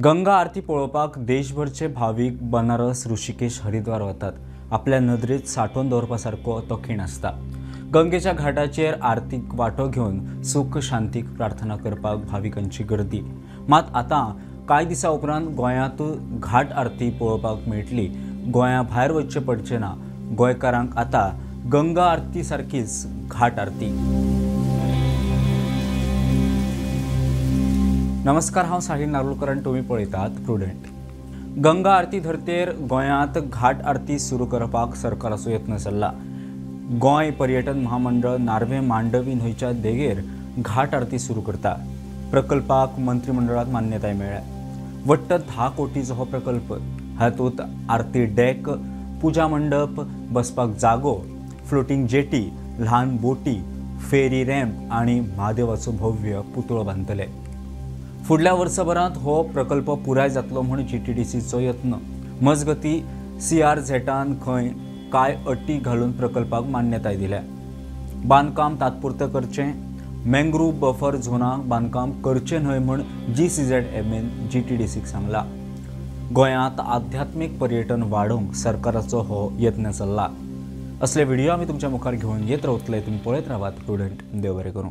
गंगा आरती पळोवपाक देशभरचे भावीक बनारस, ऋषिकेश, हरिद्वार वतात। आपल्या नदरेत साठोवन दवरपा सारको तो खीण आसता। गंगेच्या घाटाचेर आरतीक वांटो घेवन सुख शांतीक प्रार्थना करपाक भाविकांची गर्दी। मात आतां कांय दिसां उपरांत गोंयांत घाट आरती पळोवपाक मेळटली। गोंया भायर वचचें पडचें ना। गोंयकारांक आतां गंगा आरती सारकीच घाट आरती। नमस्कार, हांव साहिल नारुलकर आनी तुमी पळयतात प्रुडंट। गंगा आरती धर्तेर गोंयांत घाट आरती सुरू करपाक सरकाराचो यत्न चल्ला। गोंय पर्यटन महामंडळ नार्वे मांडवी न्हंयच्या देगेर घाट आरती सुरू करता। प्रकल्पाक मंत्रिमंडळात मान्यताय मेळ्ळ्या। वट्ट 10 कोटीचो हो प्रकल्प। हातूंत आरती डेक, पुजा मंडप, बसपाक जागो, फ्लोटींग जेटी, ल्हान बोटी, फेरी रॅम्प आनी म्हादेवाचो भव्य पुतळो बांदतले। फुडल्या वर्सभरांत हो प्रकल्प पुराय जातलो म्हूण जीटीडीसीचो यत्न। मजगती सीआरझेटान खंय कांय अटी घालून प्रकल्पाक मान्यताय दिल्या। बांदकाम तात्पुरतें करचें, मँग्रूव बफर झोनाक बांदकाम करचें न्हय म्हूण जीसीझेडएमएन जीटीडीसीक सांगला। गोंयांत आध्यात्मीक पर्यटन वाडोवंक सरकाराचो हो यत्न चल्ला। असले व्हिडिओ आमी तुमच्या मुखार घेवन येत रावतले। तुमी पळयत रावात प्रुडंट। देव बरें करूं।